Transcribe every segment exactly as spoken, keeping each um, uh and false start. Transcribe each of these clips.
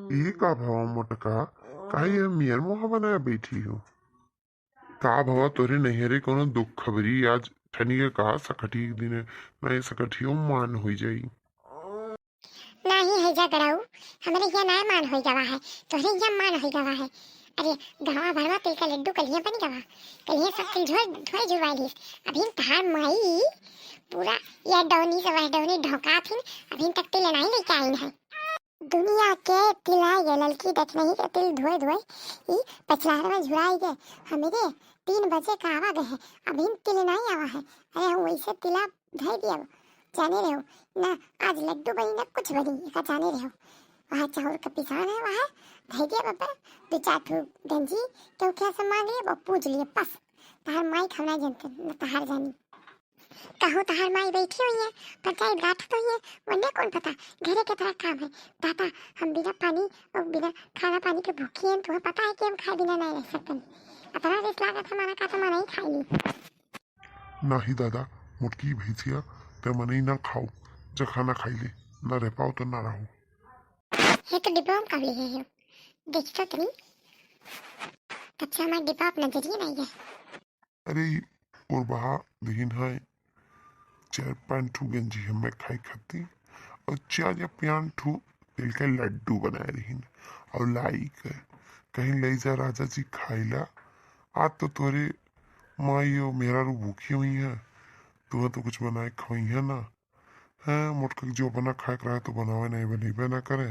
ई का भवा मोटका, काहे ये मियर मुहा बनाए बैठी हो? का भवा तोरे नैहरे कोनो दुख खबरी? आज ठनिया का सकठी के दिन है, ना ये सकठियो मान होई जाई। नाही है जा गड़ाऊ, हमरे यहाँ ना मान होई गवा है, तोहरे यहाँ मान होई गवा है। अरे, गाँव भर में तिल का लड्डू कलिए बन गवा, कलिए सब तिल झोर धोए जुड़वाई लीस। अभी तहार माई पूरा यह डौनी से वह डौनी ढोका थी, अभी तक तिल नहीं लेके आई है। दुनिया के तिला ये ललकी देख नहीं के तिल धोए धोए ई पचलार में झुराई गए। हमरे तीन बजे का आवा गए है, अभी तिल नहीं आवा है। अरे, हम वैसे तिला धोए दिया, जाने रहो ना, आज लड्डू बनी ना कुछ बनी, एका जाने रहो। वहाँ चाउर का पिसान है, वहाँ धोए दिया बाबा, दो चार ठो गंजी, क्यों क्या सब मांग लिए, वो पूछ लिए, बस। तहार माई खाना जानते, न तहार जानी। कहूँ तहार माई बैठी हुई है, पंचायत गाठत हुई है, वन्ने कौन पता, घरे के तरह काम है। दादा, हम बिना पानी और बिना खाना पानी के भूखी हैं, तुम्हें पता है कि हम खाए बिना नहीं रह सकते। अतना रिस लागत है, माना का तो मना ही खाई ली। नाही दादा, मोटकी भैंसिया, ते मनई ना खाओ, जा खाना खाई ले, ना रह पाओ तो ना रहो। ये तो डिब्बा में काबली है, देखी तो तनी, तब से हमारे डिब्बा अपना जरिए नहीं है। अरे, ई पुरबहा दिहिन है, चार पाँच ठू गंजी हमें खाए खाती, और चार या पाँच ठू तिल के लड्डू बनाए रहिन, और लाई के, कहीं ले जा राजा जी खाइला। आज तो तोरे माई और मेहरारू भूखी हुई है, तुम्हें तो कुछ बनाए खवाई है ना। हैं, मोटका के जो अपना खाए के रहे तो बनावे नहीं, बनइबे ना करे।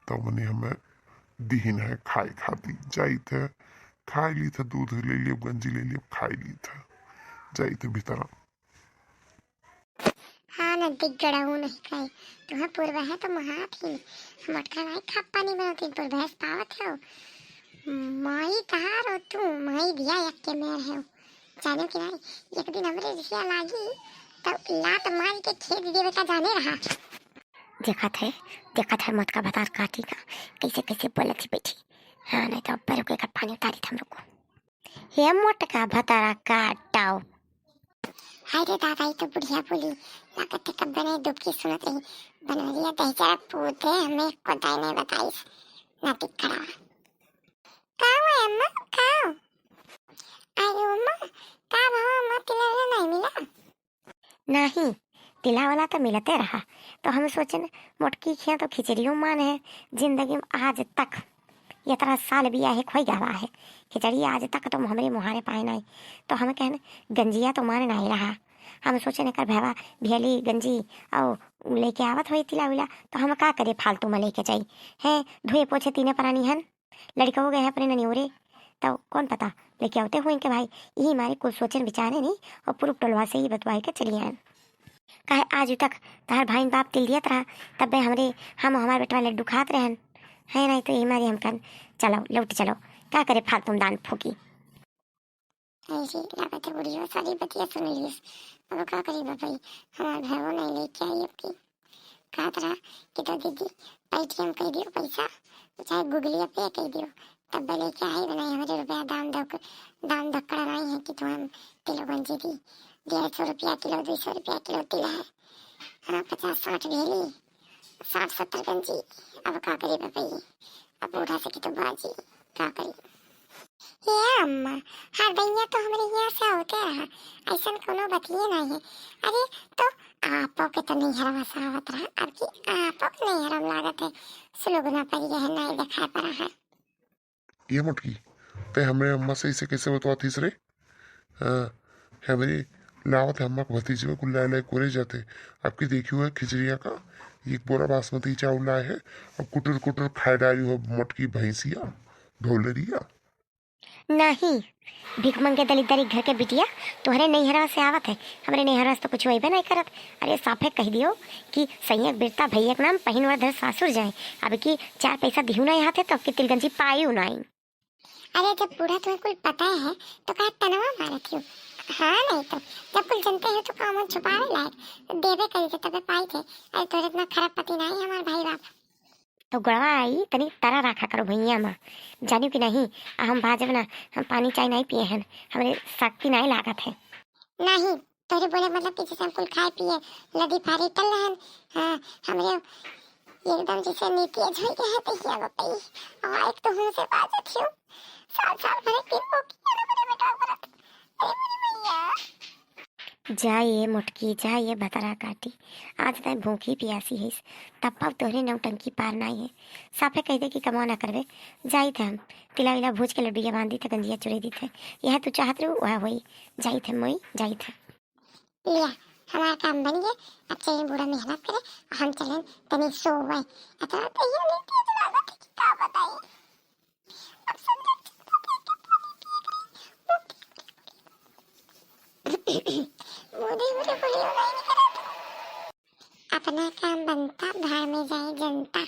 तो मने हमें दिहिन है खाए खाती, जाइत है, खाए ली था, दूध ले लियो, गंजी ले लियो, खाए ली था, जाइत है भीतर। हाँ ना, दिख गड़ा हूँ नहीं खाए, तुम्हें पूर्व है तो महात ही, मोटका नहीं खा पानी बनाती, पूर्व है पावत है। माई कहा रो तू, माई दिया यक के मेर है। जानो कि नहीं, एक दिन हमरे रिसिया लागी, तब लात मार के खेद देवे का जाने रहा। देखत है, देखत है, मोटका भतार काटी का, कैसे, कैसे बोलत ही बैठी। हाँ, नहीं तो अब्बर के पानी उतारी था हम लोग को। हे मोटका भतारा काटाओ। हाय रे दादा, ई तो बुढ़िया बोली, लागत है कब्बे नहीं दुबकी सुनत रही। बनवरिया दहिजरा पूते, हमें को दाई नहीं बताइस, ना दिखड़ा। का हुआ अम्मा, का? अरे अम्मा, का भवा अम्मा, तिलौरा नहीं मिला? नाही, तिला वाला तो मिलते रहा। तो हम सोचेन, मोटकी खिया तो खिचड़ियो मान है, जिंदगी में आज तक, इतना साल बियाहे खोई गवा है, खिचड़ी आज तक तुम हमरे मुहारे पाए नहीं। तो हम कहन, गंजिया तो मान नहीं रहा। हम सोचेन, एकर भैवा भेली गंजी और लेके आवत होई तिला विला, तो हम का करे, फालतू में लेके जाई। हैं, धोए पोछे तीने प्राणी हन। लड़िकवो गए हैं अपने ननियोरे, तब कौन पता लेके आवते हुए इनके भाई। यही मारे कुल सोचन विचारे नहीं और पूर्व टोलवा से ही बतवाए के चली आयन। काहे आज तक तहार भाई बाप तिल दियत रहा, तब बे हमरे, हम हमार बेटवा लड्डू खात रहन, है नहीं तो यही मारे हम कहन, चलो लौट चलो, का करे फालतू में दान फूकी। ऐसे लागत है बुढ़ियो सारी बतिया सुन लियस। अब का करी बाबई, हमार भैवो नहीं लेके आई अब की। कहत रहा कि तो दीदी, Paytm कह दियो पैसा, तो चाहे Google Pay कह दियो, तब बे लेके आई बनाई। हमरे रुपया दाम दक-, दाम दक्कड़ नहीं है कि तुम तिलो गंजी दी। डेढ़ सौ रुपया किलो, दो सौ रुपया किलो तिल है। हाँ, पचास साठ भेली, साठ सत्तर गंजी। अब का करी बाबई, अब बूढ़ा से की तो बाजी, का करी। हे अम्मा, हर दैया तो हमरे यहाँ से होते रहा, ऐसन कोनो बतिये नहीं है। अरे, तो आपो के तो नैहरवा से आवत रहा, अब की आपो के नैहरवा में लागत है, सुलगना पड़ गया है, नहीं दिखाई पड़ा है। ये मोटकी, ते हमरे अम्मा से इसे कैसे बतवातीस रे? हाँ, हमरे लावत है अम्मा के भतीजवा कुल लाए लाए कोरे जाते। अब की देखी हुआ खिचड़िया का, एक बोरा बासमती चाउर लाए है, अब कुटुर कुटुर खाए डारी हो मोटकी भैंसिया, भौलरिया। नहीं, भीख मंगे दलिद्दरी घर के बिटिया, तोहरे नैहरवा से आवत है, हमरे नैहरवा से तो कुछ वइबे नहीं करत। अरे साफे कह दियो कि सैयक बिरता भैया के नाम पहिन वरधर सासुर जाए, अब की चार पैसा दिहू नहीं हाथे तो अब की तिलगंजी पाई नहीं। अरे जब बूढ़ा तुम्हें कुल पता है तो काहे तनवा मारत हो? हाँ नहीं तो जब कुल जनते हो तो काम छुपावे लायक तो देवे करी थे तबे पाई थे। अरे तोरे इतना खराब पति नहीं हमार भाई बाप। तो गोड़वा आई, तनी तरा राखा करो भुइयाँ मा, जानियो कि नहीं? आ हम बाजब ना, हम पानी चाय नहीं पिए हन, हमरे शक्ति नहीं लागत है। नहीं, तोरे बोले मतलब कि जैसे हम कुल खाए पिए, लदी फारी टल रहन, हाँ, हमरे एकदम जैसे नीति अझोई के है तहिया बपई। और एक तो हमसे बाजत हियो। साल साल भर एक दिन भूखी है ना मेरे बेटा बरत। अरे मेरी मैया। जा ये मोटकी, जा ये भतरा काटी। आज तय भूखी पियासी है, तब पाव तोहरे नौटंकी पार नाई है। साफे कह दे कि कमवा ना करबे। जाइत है हम, तिला विला भूज के लड्डुया बांधी थे, गंजिया चुरे दी थे। यह तू चाहत रहू, वह होई। जाइत है मोई, जाइत है। लिया, हमार काम बन गया। अब चलें बूढ़ा मेहनत करे, हम चलें तनी सोवे। इतना तैयार नहीं किया जो लागत है कि का बताई। अब संजय चिंता करके पानी पिए करें। बूढ़े बूढ़े बोली उड़ाई नहीं करत। अपना काम बनता, भाड़ में जाए जनता।